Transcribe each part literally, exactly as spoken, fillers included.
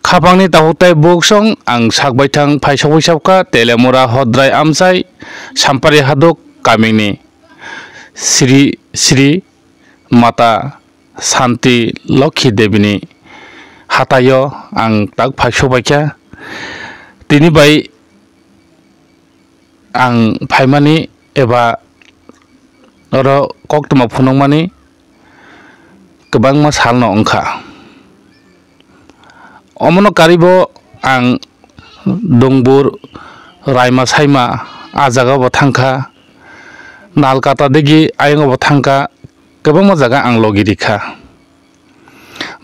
Khapangni tabuk tei buksong ang sak baithang phai sogwi sabkha Telemura Hodrai Amchai Sampari Haduk kamini Sri Sri Mata Santi Lokhi Debini hataio ang tak phai sogbaikha. Tini bai ang phaimani eba oro koktwma phunukmani kwbangma salno wngkha. Omono karibo ang Dongbur, Raima Saima, ah jagao bo thangkha, Nalkata digi ayongo bo thangkha, kwbangma jaga ang logi rikha.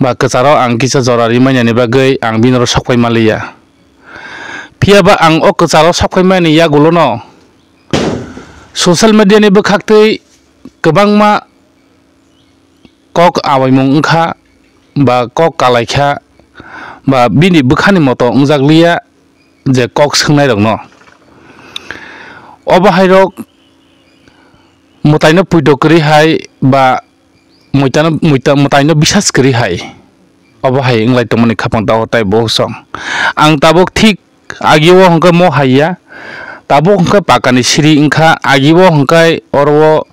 Ba kwcharo ang kisa jora rimainani bagwi ang bini oro sokpai manliya. Phiya ba ang o kwcharo sokpai mani yagulono social media ni bwkhaktwi kwbangma kok awaimung wngkha, ba kok kalaikha, ba bini bwkhani moto wngjakliya je kok swngnairokno. Obo hairok mwtaino puito kwrwi hai ba mwitano, mwita-, mwtaino bisas kwrwi hai. Obo hai wnglai tongmani khapang tabuk tei buksong. Ang tabuk thik agio hwnkhe mo hai ya. Tabuk hwnkhe pakani siri wngkha, agio hwnkhe oro o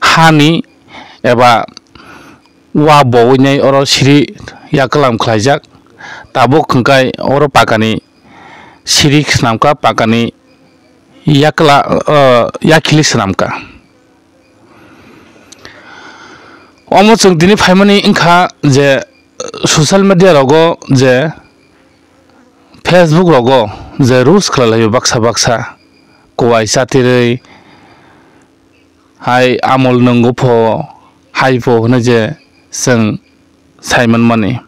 hani eba wa bowinai oro siri yaklam khlaijak. Tabuk hwnkhe oro pakani siri swnamkha, pakani yakla, o, yakhili swnamkha. Omo chwng tini phaimani wngkha je social media rogo je Facebook rogo je roast khlai laio baksa baksa kuwai chatirwi hai amol nwngo pho hai pho hwnwi je chwng saimanmani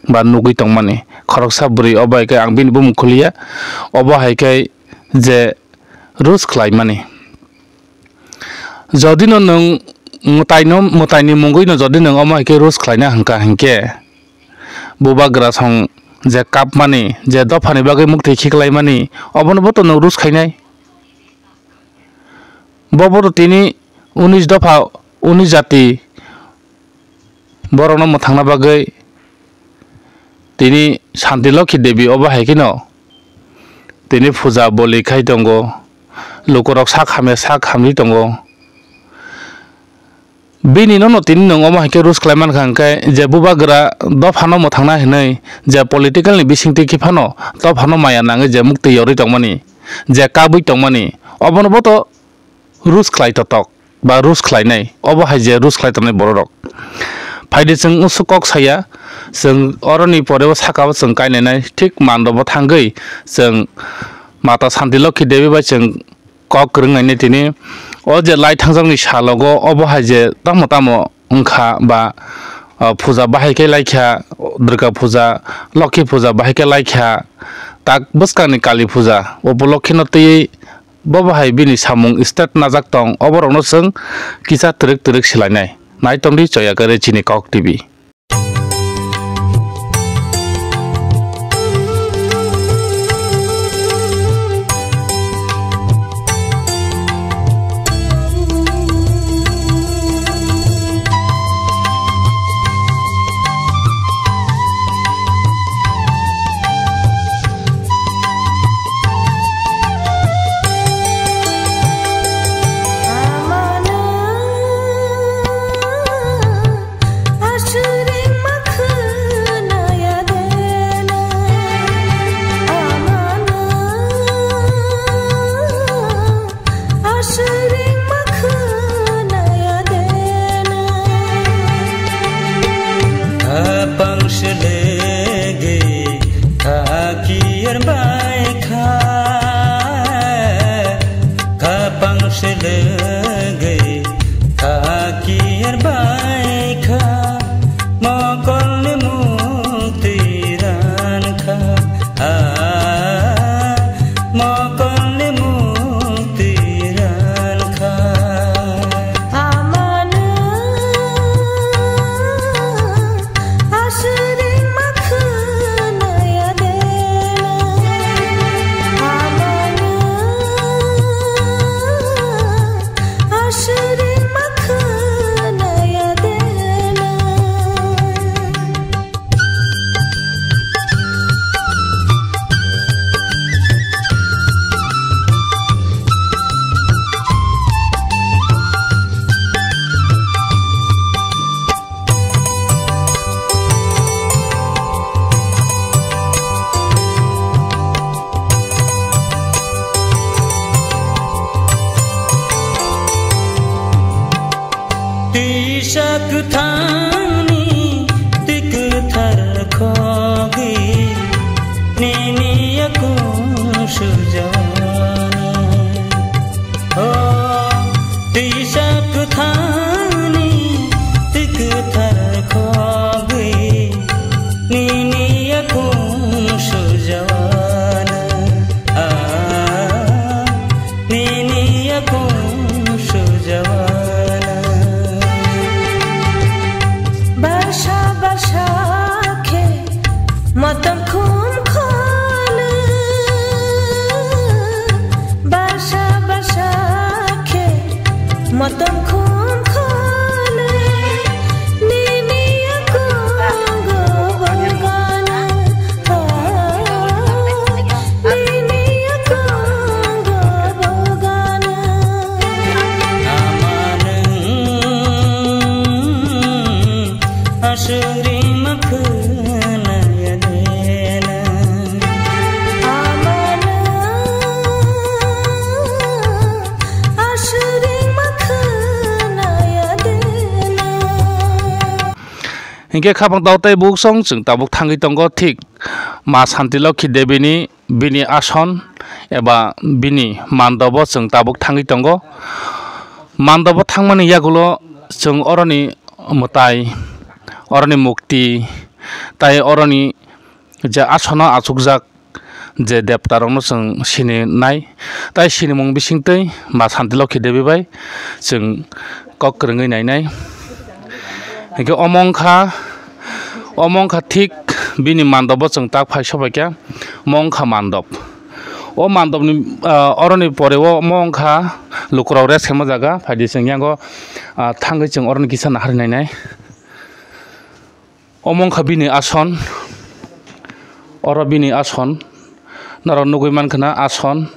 ba nugwi tongmani khoroksa bwrwi obo hai khe ang bini bumung khuliya obo hai khe je roast khlaimani. Jodi no nwng mwtaino, mwtaini mungwi no jodi nwng omo hai khe roast khlaina hwnkha hinkhe, bubagra song je kapmani, je dophani bagwi muktwi khiklaimani, obono bo to nwng roast khainai. Bo bo to tini unis dopha, unis jati, borokno mwthangna bagwi tini Santi Lokhi Devi obo hai kheno tini puja boli khai tongo, lukurok sak hamya sak hamri tongo. Bini nono tini nwng omo hai khe roast khlai mankha hwnkhe je bubagra dophano mwthangna hinwi je political ni bisingtwi kiphano dophano maya nangwi je muktwi yorwi tongmani, je kabwi tongmani, obono bo to roast khlai totok ba roast khlainai, obo hai je roast khlai tongnai bororok. Phaidi chwng usuk kok saya, chwng oroni pore o saka o chwng kainainai, thik mandobo thangwi chwng Mata Santi Lokhi Devi bai chwng kok kwrwngnaini tini. O je lai thangjakni salogo obo hai je tamo tamo wngkha ba, o, puja bahai khe laikha, Durga puja, Lokhi puja bahai khe laikha, tak bwskangni Kali puja, o bo Lokhino twiwi bo bahai bini samung state najak tong, oborokno chwng kisa twrwk twrwk swlainai. Naitongdi Choya Kare Chini Kok T V. Sujawana, o tisa kwthangni twi kwthar khogwi nini yakung sujawana, a, nini yakung sujawana. Barsa barsa khe Motom khum khole, barsa barsa khe, motom khum khole, nini yakungo bogana, nini yakungo bogana. Amanung aswk ringma khwnaya dena. Amanung aswk ringma khwnaya dena. Hinkhe khapang tao tei buksong chwng tabuk thangwi tongo, thik Ma Santi Lokhi Debini bini ason eba bini mandobo chwng tabuk thangwi tongo. Mandobo thangmani yagulo chwng oroni mwtai, oroni mukti, tai oroni je asono achukjak je debtarokno chwng sininai, tai sinimung bisingtwi Ma Santi Lokhi Devi bai chwng kok kwrwngwi nainai. Hinkhe omo wngkha, omo wngkha thik bini mandobo chwng tak phai sobaikha, omo wngkha mandop. O mandopni, ah, oroni pore o omo wngkha lukurok rest khaima jaga, phaidi chwng yango, ah, thangwi chwng oroni kisa naharwi nainai. Omo wngkha bini ason, oro bini ason, norok nugwi mankha na ason.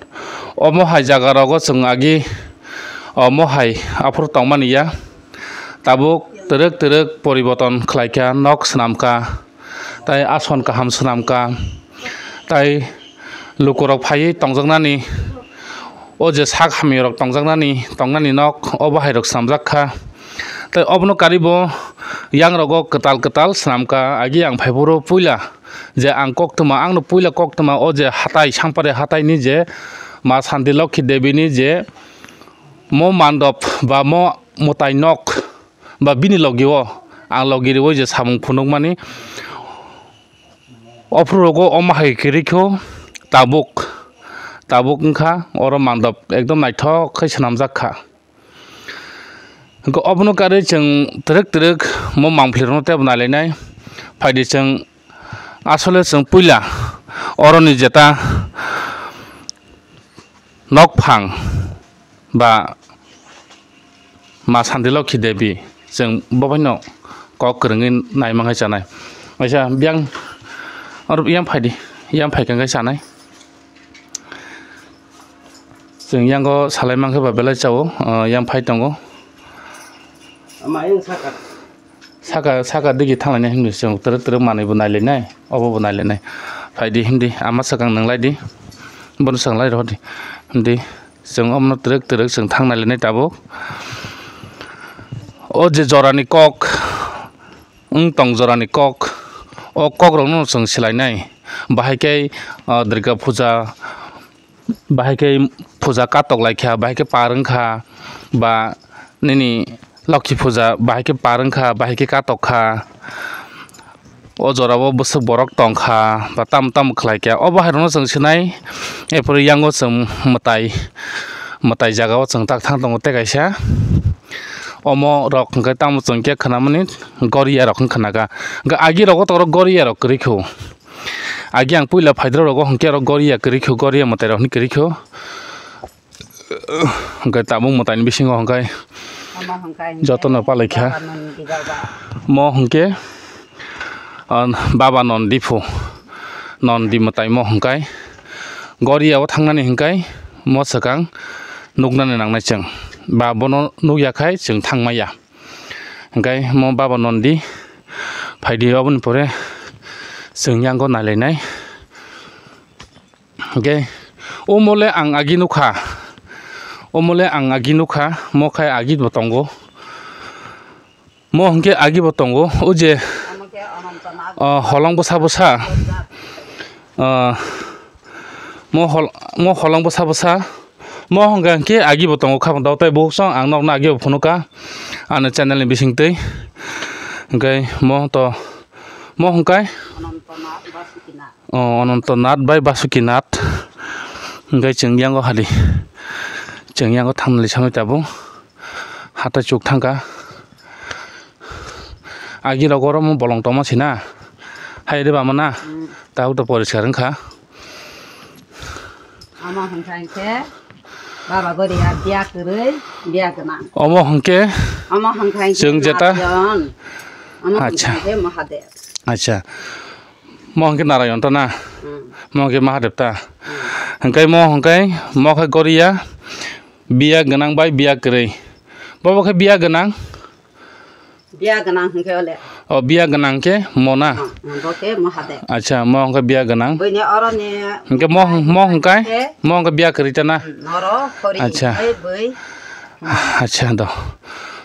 Omo hai jaga rogo chwng agi, omo hai aphuru tongmani ya. Tabuk twrwk twrwk poriboton khlaikha, nok swnamkha, tai ason kaham swnamkha, tai lukurok phaiwi tongjaknani, o je sak hamyarok tongjaknani, tongnani nok, o bahairok swnamjak kha. Tai obono karwi bo yangrogo kwtal kwtal swnamkha, agi ang phaiphuru puila je ang koktwma, angno puila koktwma o je hatai, Sampari hataini je Ma Santi Lokhi Debini je mo mandop ba mo mwtai nok ba bini logio ang logi riwi je samung phunukmani. Ophuru rogo omo hai kwrwi kho tabuk, tabuk wngkha oro mandop ekdom naithok khe swnamjak kha. Hwnkhe obono karwi chwng twrwk twrwk mo mangphlirokno teibo nailainai. Phaidi chwng asole chwng puila oroni jeta nokphang ba Ma Santi Lokhi Devi, chwng bo baino kok kwrwngwi naima hai chanai. Waisa biyang oro yang phaidi, yang phaikha khe chanai. Chwng yango salai mankhe ba belai chao, ah, yang phai tongo. Ama yang saka. Saka, saka digi thanglainai himdi chwng twrwk twrwk manwi bo nailainai, obo bo nailainai. Phaidi himdi, ama swkang nwnglai di, bono swkang lai rw di. Himdi chwng omono twrwk twrwk chwng thang nailainai tabuk. O je jorani kok, wng tong jorani kok, o kokrokno chwng swlainai. Bahai khe, ah, Durga Puja, bahai khe puja katok lai kha, bahai khe par wng kha, ba nini Lokhi puja bahai khe par wng kha, bahai khe katok kha. O jora o bwswk borok tong kha, ba tamo tamo khlai kha. O bahai rokno chwng sinai, ephuru yango chwng mwtai, mwtai jaga o chwng tak thang tongo tei kaisa. Omo rok hwnkhe tamo chwng khe khwnamani goriya rok wng khna kha. Hwnkhe agi rogo toro goriya rok kwrwi kho. Agi ang puila phaidrok rogo hwnkhe oro goriya kwrwi kho, goriya mwtai rok hinwi kwrwi kho. Hwnkhe tabuk mwtaini bisingo hwnkhe Omo hwnkhe jotono palai kha. Baba Nondi baba. Mo hwnkhe, ah, Baba Nondi phu, Nondi mwtai mo hwnkhe goriya o thangnani hwnkhe mo swkang nuknani nangnai chwng. Ba bono nukya khai chwng thangmaya. Hwnkhe mo Baba Nondi phaidi oboni pore chwng yango nailainai. Hwnkhe omo le ang agi nukha, omo le ang agi nukha, mo khai agi bo tongo. Mo hwnkhe agi bo tongo, o je, ah, holong bwsa bwsa, ah, Mo hol-, mo holong bwsa bwsa. Mo hwnkha hwnkhe agi bo tongo kha, bo dao tai bukhuk song ang nokno agi bo phunukha. Ano channel ni bising twi. Hwnkhe mo to, mo hwnkhe? Ananto Nath Basuki Nath. O, Ananto Nath bai Basuki Nath. Hwnkhe chwng yango hali. Chwng yango thangnani samwi tabuk. Hatai chuk thangkha. Agi rok oro mo bolong tongma sina. Hai de bama na. Hmm. Tabuk to poriskar wngkha. Omo hwnkha hwnkhe Baba Goria biya kwrwi, biya gwnang. Omo hwnkhe Omo hwnkha hwnkhe chwng jeta Narayon. Omo hwnkha Acha. Hwnkhe Mahadev. Acha. Mo hwnkhe Narayon ta na? Hmm. Mo hwnkhe Mahadev ta? Hmm. Hwnkhe mo hwnkhe mo khe Goria biya gwnang bai biya kwrwi. Bobo khe biya gwnang? Biya gwnang hwnkhe ole. O, biya gwnang khe mo na? Hmm, hmm, bo khe Mahadev. Acha, mo hwnkhe biya gwnang. Buini oroni Hwnkhe mo, mo hwnkhe, khe mo hwnkhe biya kwrwi ta na? Hmm, noro khori Acha. Hwnkhe bui. Acha, do.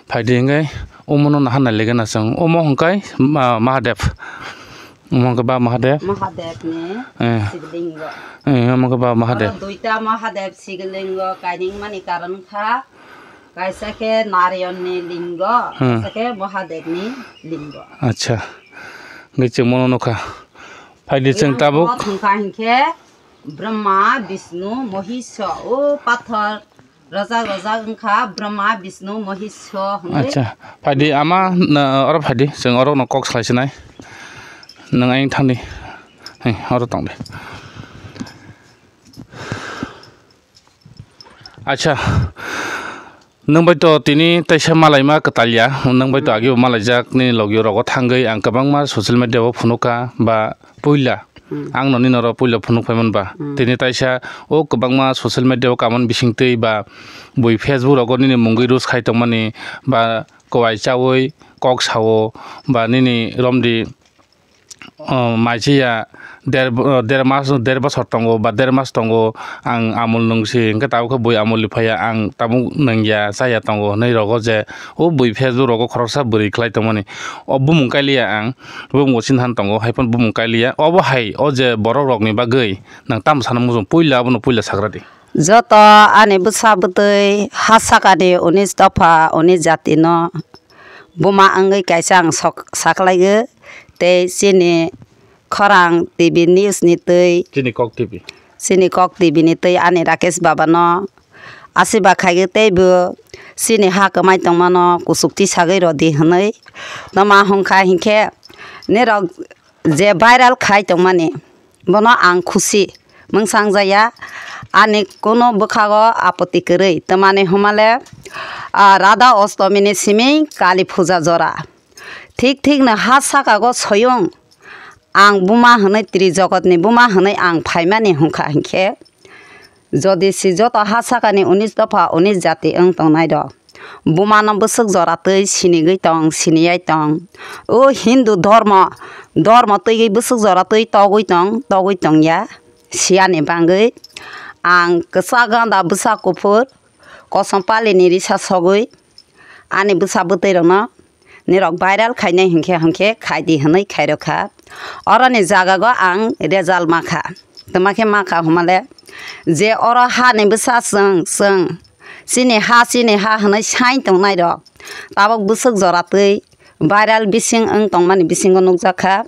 Phaidi hwnkhe omono naha nailigena chwng. Omo hwnkhe ma-, Mahadev. Omo hwnkhe Baba Mahadev. Mahadev ni Eh. Siblingo. Eh, omo hwnkhe Baba Mahadev. Oro duita Mahadev Siblingo kaining mani karon kha, kaisa khe Narayon ni lingo, Hmm. Kaisa khe Mahadev ni lingo. Acha. Hwnkhe chwng mono nukha. Phaidi chwng Yang tabuk. Bo thwngkha hinkhe Brahma, Vishnu, Mahisha, o pathor Rojak rojak wngkha Brahma, Vishnu, Mahisha hwnwi. Acha, phaidi ama, na, oro phaidi, chwng oro no kok salai sinai. Nwng ayang thangdi. Hai, oro tongdi. Acha, nwng bai to tini taisa malaima kwtal ya, nwng bai to Hmm. agebo malaijak, nini logio rogo thangwi ang kwbangma social media o phunukha ba puila Hmm. Ang noni noro puila phunuk phaimani ba. Hmm. Tini taisa o kwbangma social media o kamon bisingtwi ba bui Facebook rogo nini mungwi roast khai tongmani ba kwai chawi kok sao ba nini romdi, o, maichiya der, der mas, der bosor tongo ba der mas tongo ang amul nungsi hwnkhe tabuk khe bui amul ni phaiya ang tabuk nungya chaya tongo hwnwi rogo je o bui Facebook rogo khoroksa bwrwi khlai tongmani o bumung kailiya ang. Bumung bo sinhan tongo, hai phano bumung kailiya. Obo hai, o je borok rokni bagwi nang tamo sana muchung, puila abono puila sagra di. Joto ani bwsa bwtwi ha sakani unis dopha, unis jati no buma wngwi kaisa ang sok-, saklaigo. Tei chini khorang T V news ni twi, Chini kok T V. Chini kok T V ni twi ani Rakesh baba no asiba khaigwi teibo chini ha kwmai tongmano kuchuk tisagwi rwdi hwnwi tongma hwnkha hinkhe nirok je viral khai tongmani bono ang khusi mwngsangjaya ani kunu bwkhago apoti kwrwi twmani hwnmale, ah, Radha Ostami ni simi Kali Puja jora thik thik no ha saka go soyung ang buma hwnwi tri jogotni buma hwnwi ang phaimani hwnkha hinkhe Jodi si joto ha sakani unis dopha unis jati wng tongnai rok, bumano bwswk jora twi sinigwi tong, siniyai tong. O Hindu dhormo, dhormo twigwi bwswk jora twi togwi tong, togwi tongya, siyani bangwi ang kwchak ganda bwsa kuphur kosom palini risa sogwi ani bwsa bwtwi rokno nirok viral khainai hinkhe hinkhe khaidi hwnwi khairokha. Oroni jagago ang result makha. Twmakhe makha hwnmale je oro hani bwsa chwng chwng chini ha chini ha hwnwi sai tongnai rok tabok bwswk jora twi viral bising wng tongmani bisingo nukjakha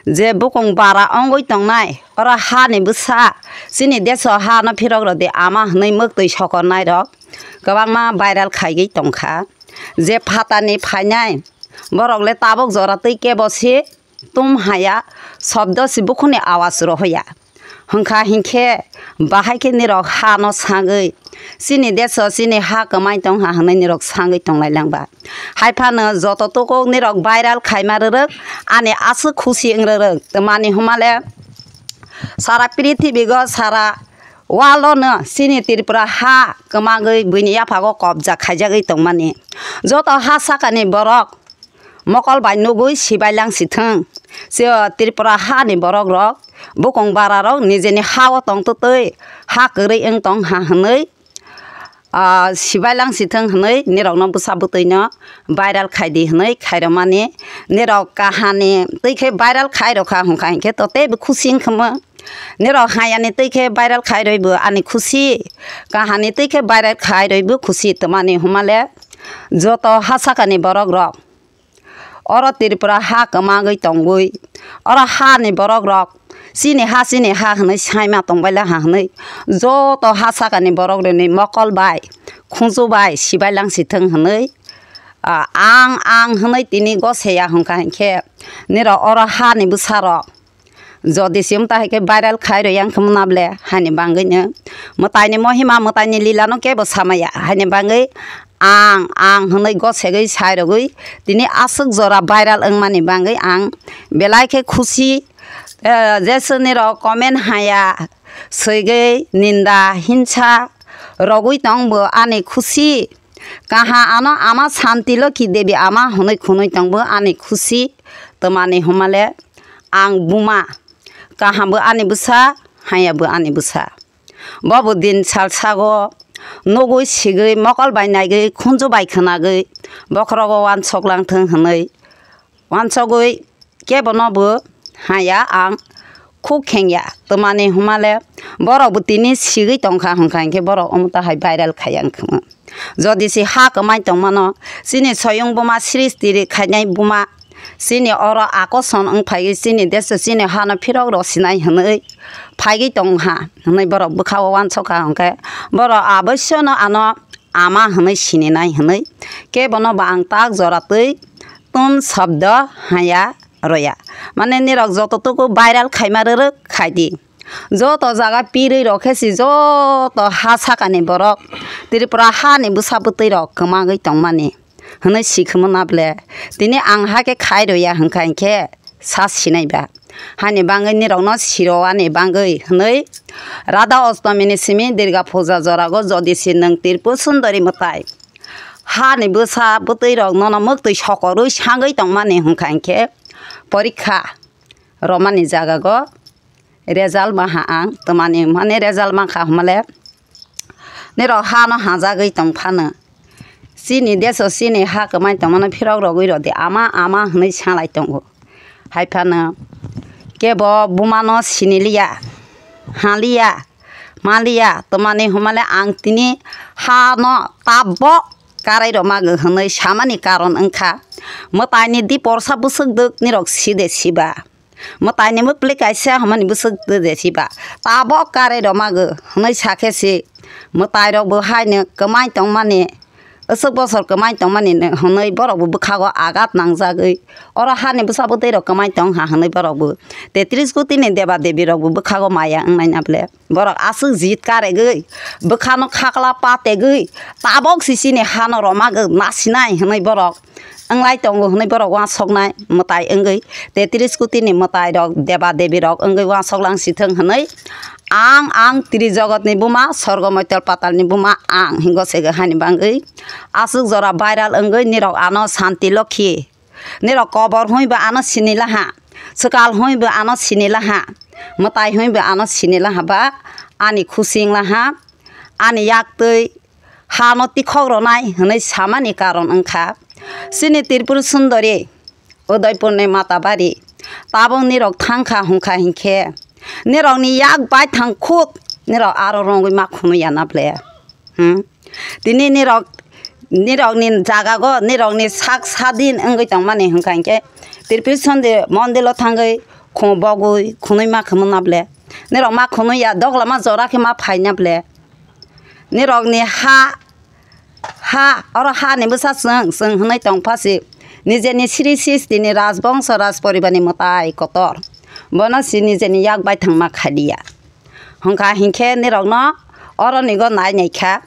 je bukung bara wngwi tongnai oro hani bwsa chini deso hano phirok rwdi ama hwnwi mwktwi sokornai rok kwbangma viral khaigwi tongkha. Je phatani phainai borok le tabok jora twi kebo se tum haya, shobdo se bukhuni awas rohoya. Hwnkha hinkhe bahai khe nirok ha no sangwi chini deso chini ha kwmai tongha hwnwi nirok sangwi tonglai langba. Hai phano joto tukuk nirok viral khaima rwrwk ani aswk khusi wng rwrwk twmani hwnmale sara prithibigo sara Walo no chini Tripura ha kwmagwi buini yaphago kobja khaijagwi tongmani. Joto ha sakani borok mokol bai nugwi sibai lang sithwng. Chwng Tripura hani borok rok bukung bara rok nijeni ha o tong twtwi ha kwrwi wng tong ha hwnwi, ah, sibai lang sithwng hwnwi nirok no bwsa bwtwi no viral khaidi hwnwi khairokmani. Nirok kahani twi khe viral khairokha hwnkha hinkhe to teibo khusi wngkha. Nirok hayani twi khe viral khai rwi bo ani khusi, kahani twi khe viral khai rwi bo khusi, twmani hwnmale joto ha sakani borok rok oro Tripura ha kwmagwi tongwi, oro hani borok rok chini ha, chini ha hwnwi saima tongbaila ha hwnwi joto ha sakani borok rokni mokol bai, khunju bai sibai lang si thwng hwnwi, ah, ang ang hwnwi tini goseya hwnkha hinkhe nirok oro hani bwsarok jodi se wngta hai khe viral khai rwi yang khe mwnable haini bangwino mwtaini mohima, mwtaini lila no kebo samaya haini bangwi ang ang hwnwi gosegwi sai rwgwi tini aswk jora viral wngmani bangwi ang belai khe khusi. Eh, jeswk nirok comment haya swigwi ninda hinsa rogwi tong bo ani khusi. Kaha ano ama Santi Lokhi Devi ama hwnwi khwnwi tong bo ani khusi. Twmani hwnmale ang buma, kaham bo ani bwsa, haya bo ani bwsa. Bo bo din sal sago nugwi sigwi mokol bai naigwi khunju bai khwnagwi bokhorogo wansok lang thwng hwnwi wansogwi kebono bo haya ang khuk khengya. Twmani hwnmale borok bo tini sigwi tongkha hwnkha hinkhe borok omo ta hai viral khaiya wngkha. Jodi se ha kwmai tongmano chini soyung buma srishti ri khainai buma chini oro akoson wng phaiwi chini deso chini hano phirok rok sinai hwnwi phaigwi tongha hwnwi borok bwkhao wansokha hwnkhe borok aboisyono ano ama hwnwi sininai hwnwi kebono bo ang tak jora twi tun shabdo haya roya. Mane nirok joto tuku viral khaima rwrwk khaidi. Joto jaga pirwi rok khe si joto ha sakani borok Tripura hani bwsa bwtwi rok kwmagwi tongmani hwnwi sikhwmana ble. Tini ang hakhe khai roya hwnkha hinkhe sa sinai ba. Hani bangwi nirokno sirowani bangwi hwnwi Radha Ostomini simi Durga Puja jorago jodi si nwng Tripur Sundori mwtai hani bwsa bwtwi rok nono mwktwi sokorwi sangwi tongmani hwnkha hinkhe porikha romani jagago result maha ang twmani mane result mankha hwnmale nirok hano hajagwi tongphano chini deso chini ha kwmai tongmano phirok rogwi rodi ama ama hwnwi salai tongo. Haiphano kebo bumano siniliya, haliya, maliya twmani hwnmale ang tini hano tabok karai rwmago hwnwi samani karon wngkha mwtaini di porsa bwswk dwk nirok side siba. Mwtaini mwpli kaisa hwnmani bwswk de siba. Tabok karai rwmago hwnwi sakhe si mwtairok bo haino kwmai tongmani, aswk bosor kwmai tongmani hwnwi borok bo bwkhago agat nangjagwi oro hani bwsa bwtwi rok kwmai tong ha hwnwi borok bo tetris koti ni deba debi rok bo bwkhago maya wngnai na ble. Borok aswk jit karegwi, bwkhano khakla pategwi, tabok si chini hano romagwi nasinai hwnwi borok wnglai tongo hwnwi borok uansuknai mwtai wngwi, tetris koti ni mwtai rok, deba debi rok wngwi uansuk lang si thwng hwnwi, ang, ang trijogotni buma, sorgo moitol patalni buma ang hingo se hani bangwi aswk jora viral wngwi nirok ano Santi Lokhi. Nirok kobor hwnwi bo ano sini laha, swkal hwnwi bo ano sini laha, mwtai hwnwi bo ano sini laha ba ani khusi wng laha, ani yak twi hano tikhok rwnai hwnwi samani karon wngkha. Chini Tripur Sundori, Udaipurni Matabari, tabuk nirok thangkha hwnkha hinkhe nirokni yak bai thang khuk nirok aro rwngwi ma khunu ya na ble. Hmm? Tini nirok, nirokni jagago, nirokni sak sadin wngwi tongmani hwnkha hinkhe Tripuri Sonde mondilo thangwi khum bogwi khunui ma khumuna ble. Nirok ma khunui ya, doglama jora khe ma phaina ble. Nirokni ha, ha, oro hani bwsa chwng, chwng hwnwi tongpha si. Nijeni sri sistini rajbongso rajporibarni mwtai kotor. Bono si nijeni yak baithang ma khaliya. Hwnkha hinkhe nirokno oronigo nai naikha,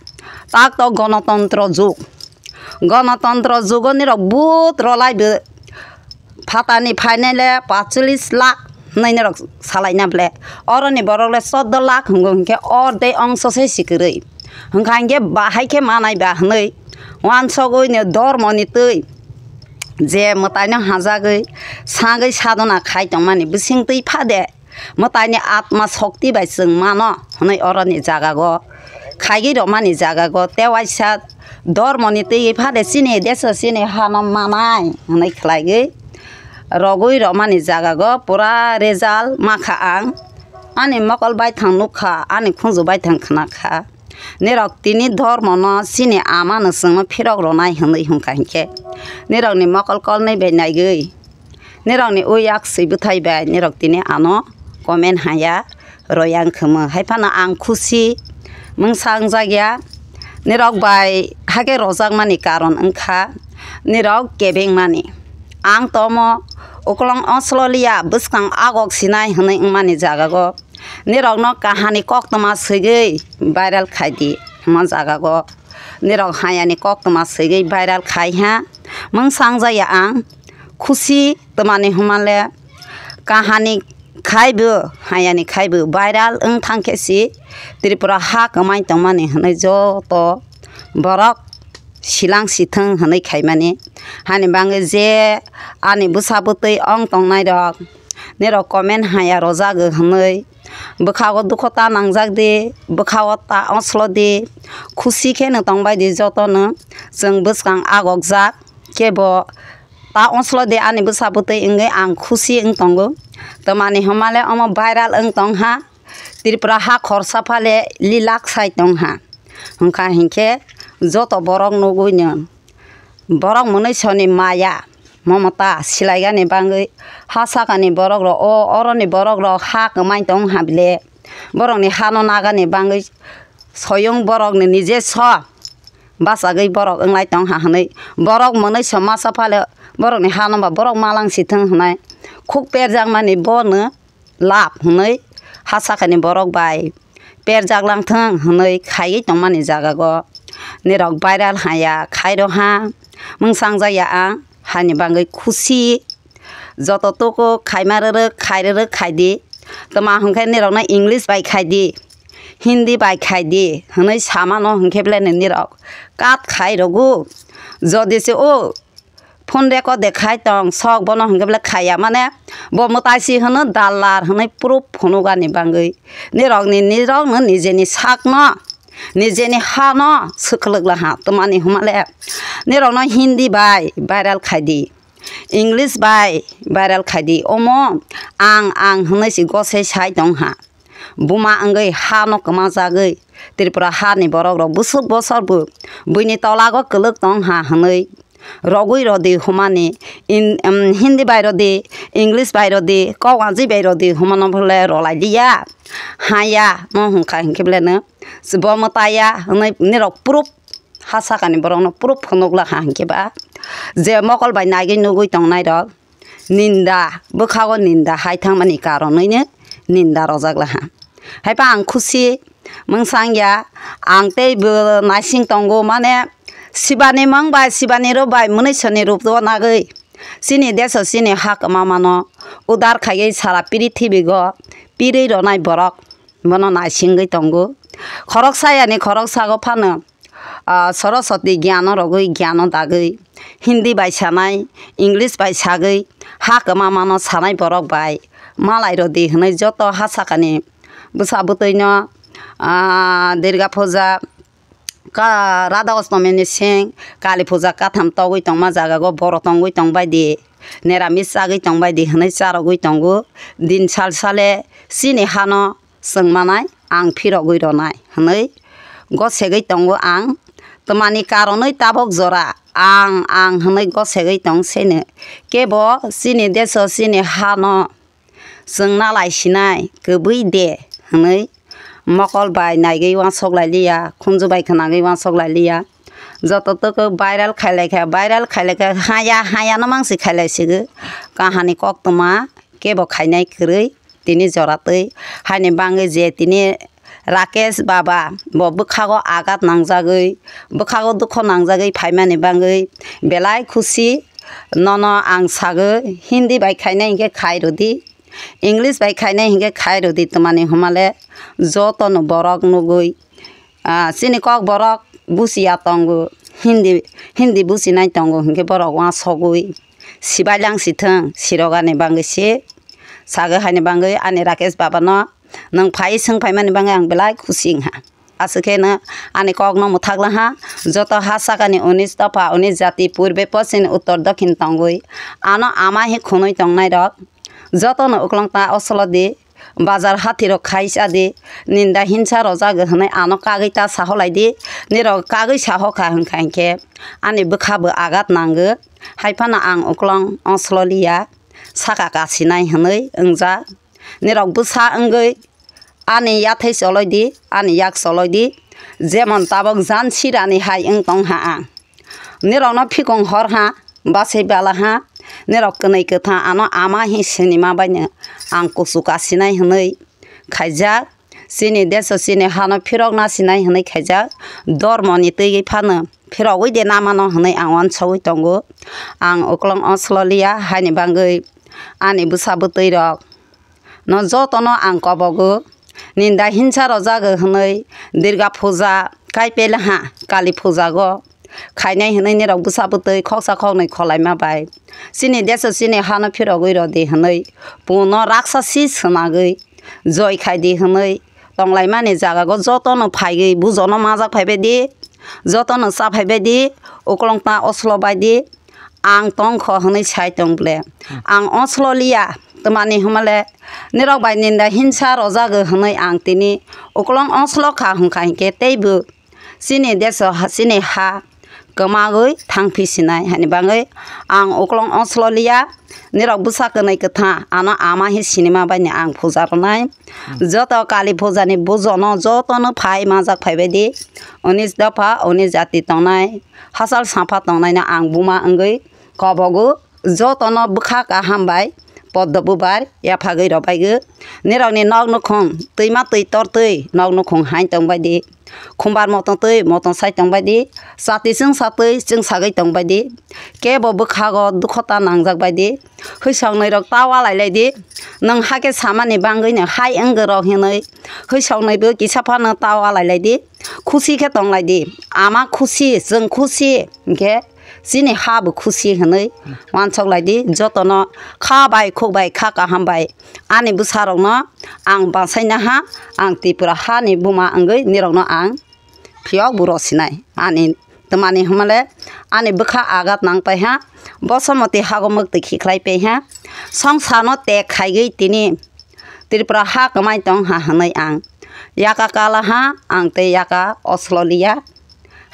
tak tok gonotontro jug. Gonotontro jugo nirok but rolai bo phatani phainai le pachulis lakh hwnwi nirok salaina ble. Oroni borok le chordo lakh hwngo hinkhe ordek ongso se si kwrwi. Hwnkha hinkhe bahai khe manai ba hwnwi uansogwi ni dormoni twi je mwtaino hajagwi sagwi sadona khai tongmani bising twi phade. Mwtaini atma shokti bai chwng mano hwnwi oroni jagago khaigwi rwmani jagago tei waisa dormoni twi phade chini deso chini hano manai hwnwi khlaigwi rogwi rwmani jagago pura result makha ang. Ani mokol baithang nukha, ani khunju baithang khwnakha. Nirok tini dhormono chini amano chwngno phirok rwnai hwnwi hwnkha hinkhe, nirokni mokol kolnwi bai naigwi, nirokni uyak swi bwthai bai nirok tini ano comment haya royang khwmw. Haiphano ang khusi mungsa wngjakya. Nirok bai hake rojakmani karon wngkha nirok kebengmani. Ang tomo uklong oslo liya, bwskang agok sinai hwnwi wngmani jagago nirokno kahani koktwma swigwi viral khaidi hwnma jagago nirok hayani koktwma swigwi viral khai ha. Mungsa wngjakya ang khusi twmani hwnmale kahani khaibo hayani khaibo viral wng thangkhe si Tripura ha kwmai tongmani hwnwi joto borok silang sithwng hwnwi khaimani. Hani bangwi je ani bwsa bwtwi ong tongnairok nirok comment haya rojago hwnwi bwkhago dukho ta nangjak di, bwkhago ta oslo di, khusi kheno tongbai di jotono. Chwng bwskang agokjak kebo ta oslo di ani bwsa bwtwi wngwi ang khusi wng tongo. Twmani hwnmale omo viral wng tong ha, Tripura ha khorsa phale lilak sai tong ha. Hwnkha hinkhe joto borok nugwino borok mwnwisoni maya momota silaigani bangwi ha sakani borok rok o oroni borok rok ha kwmai tong ha bile borokni hano nagani bangwi soyung borokni nije so bachagwi borok wnglai tong ha hwnwi borok mwnwiso masa phale borokni hano ba borok malang si thwng hwnwi khuk perjakmani bono lab hwnwi ha sakani borok bai perjak lang thwng hwnwi khaiwi tongmani jagago nirok viral haya khairo ha. Mungsa wngjakya ang hani bangwi khusi. Joto tuku khaima rwrwk khai rwrwk khai di. Twma hwnkhe nirokno English bai khai di, Hindi bai khai di hwnwi samano hwnkhe belai nirok kat khai rwgo. Jodi se o phone record de khai tong sok bono hwnkhe belai khaiya mane bo mwtai si hwno dallar hwnwi proof phunukani bangwi nirokni nirokno nijeni sakno nijeni hano swkhlwk laha twmani hwnmale nirokno Hindi bai viral khai di, English bai viral khai di, omo ang ang hwnwi si gosai sai tong ha. Buma wngwi hano kwmajagwi Tripura hani borok rok bwswk bosor bo buini tolago kwlwk tong ha hwnwi rogwi rodi humani in, um, Hindi bai rodi, English bai rodi, kok wanjwi bai rodi humano bole rolai liya. Haya no hwnkha hinkhe beleno bo mwtaya hwnwi nirok proof ha sakani borokno proof phunukla ha hinkhe ba je mokol bai naigwi nugwi tongnai rok ninda bwkhago ninda hai thangmani karonwino ninda rojak laha. Haipa ang khusi mungsa wngya, ang tei bo naising tongo mane sibani mang bai sibani rok bai mwnwi soni rup o nagwi chini deso chini ha kwma mano udar khaiwi sara prithibigo pirwi ronai borok bono naisingwi tongo. Khoroksa yani khoroksago phano ah, Soroswati gyano rogwi gyano dagwi Hindi bai sanai, English bai sagwi ha kwma mano sanai borok bai malai rodi hwnwi joto ha sakani bwsa bwtwino ah, Durga puja ka Radha Ostomi ni seng Kali puja katham togwi tongma jaga go boro tongwi tongbai di neramis chagwi tongbai di hwnwi charogwi tongo din sal sale chini hano chwng manai ang phirogwi ronai hwnwi gosegwi tongo ang. Twmani karonwi tabok jora ang ang hwnwi gosegwi tong seno kebo chini deso chini hano chwng nalai sinai kwbwi de hwnwi mokol bai naigwi uansuk lai liya khunju bai khwnagwi uansuk lai liya. Joto toko viral khailai kha viral khailai kha haya haya no mangsi khailai sigo kahani koktwma kebo khainai kwrwi. Tini joratwi haini bangwi je tini Rakesh baba bo bwkhago agat nangjagwi bwkhago dukho nangjagwi phaimani bangwi belai khusi. Nono ang sagwi Hindi bai khainai hinkhe khai rwdi, English bai khainai hinkhe khai rwdi twmani hwnmale jotono borok nugwi ah, chini kok borok buchiya tongo, Hindi, Hindi buchinai tongo hinkhe borok uansugwi sibai lang sithwng sirogani bangwi se sagwi haini bangwi ani Rakesh babano nwng phai swng phaimani bangwi ang belai khusi wngha. Aswk kheno ani kokno mwthak laha joto ha sakani unis dopha unis jati purbe poschim uttor dokhin tongwi ano ama hi khwnwi tongnairok jotono uklok ta osolodi bazar hatirok khai cha di, ninda hinsa rojak hwnwi ano kagwi ta saholai di, nirok kagwi sahokha hwnkha hinkhe ani bwkha bo agat nango, hai phano ang uklong oslo liya, saka kasinai hwnwi wngjak. Nirok bwsa wngwi ani yathai choloi di, ani yak choloi di, jemon tabok jan sirani hai wng tong ha ang. Nirokno phikong hor ha, bachai bala ha, nirok kwnwi kwtha ano ama hi sinima baino ang kuchu kasinai hwnwi khaijak. Chini deso chini hano phirok nasinai hwnwi khaijak. Dormoni twi phano phirogwi de namano hwnwi ang uansugwi tongo. Ang uklong oslo liya, haini bagwi ani bwsa bwtwi rok no jotono ang kobogo. Ninda hinsa rojak hwnwi Durga puja, kaipel ha Kali puja go khainai hwnwi nirok bwsa bwtwi khoksa khoknwi kholaima bai chini deso chini hano phirogwi rodi hwnwi puno raksa si swnagwi joi khai di hwnwi tonglaimani jagago jotono phaigwi bujono majak phaibai di, jotono cha phaibai di, uklong ta oslo bai di. Ang tongkho hwnwi sai tong ble. Ang oslo liya, twmani hwnmale nirok bai ninda hinsa rojak hwnwi ang tini uklong oslo kha hwnkha hinkhe teibo chini deso ha, chini ha kwmagwi thangphi sinai, haini bagwi ang uklong oslo liya. Nirok bwsa kwnwi kwtha ano ama hi sinima baino ang puja rwnai. Joto Kali puja ni bujono jotono phai majak phaibai di, unis dopha unis jati tongnai, hachal sapha tongnaino ang buma wngwi kobogo. Jotono bwkha kaham bai poddo bubar yaphagwi rwbaigwi. Nirokni nok nukhung twima twi tortwi nok nukhung hain tongbai di. Khumbar motom twi motom sai tongbai di. Chati chwngsa twi chwngsagwi tongbai di. Kebo bwkhago dukho ta nangjak bai di. Hwisong nwi rok ta walai lai di. Nwng hakhe samani bagwi no hai wngwi rok hinwi hwisong nwi bo kisa phano ta walai lai di. Khusi khe tong lai di. Ama khusi, chwng khusi hinkhe chini ha bo khusi hwnwi uansuk lai di. Jotono kha bai khuk bai kha kaham bai ani bwsa rokno ang basaina ha, ang Tripura hani buma wngwi nirokno ang phiyok bo rw sinai. Ani twmani hwnmale ani bwkha agat nang pai ha, bosomoti hago mwktwi khiklai pai ha, songsarno tek khaigwi tini Tripura ha kwmai tong ha hwnwi ang yaka kala ha, ang tei yaka oslo liya.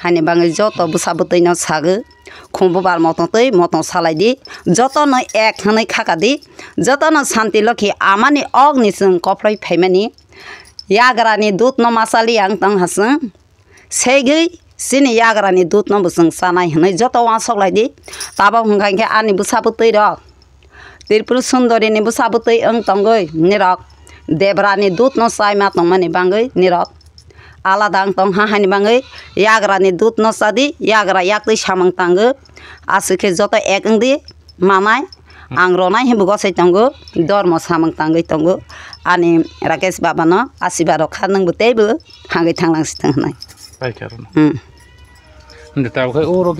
Haini bagwi joto bwsa bwtwi no sagwi, khum bubar motom twi motom salai di, jotono ek hwnwi khaka di, jotono Santi Lokhi amani okni chwng koplai phaimani yagrani dudno machali ang tong ha chwng. Segwi chini yagrani dudno bo chwng chanai hwnwi joto uansuk lai di. Tabok hwnkha hinkhe ani bwsa bwtwi rok Tripura Sundori ni bwsa bwtwi wng tongwi nirok Debra ni dudno chaima tongmani bagwi nirok alada wng tong ha, haini bagwi yagra ni dudno cha di, yagra yaktwi samung tango, aswk khe joto ek wng di manai. Ang ronai hinbo gosai tongo, dormo samung tangwi tongo, ani Rakesh baba no asiba rok kha, nwngbo teibo hangwi thanglang si thang hwnwi. Pai khe aro no. Hmm. Hwnkhe tabuk khe oro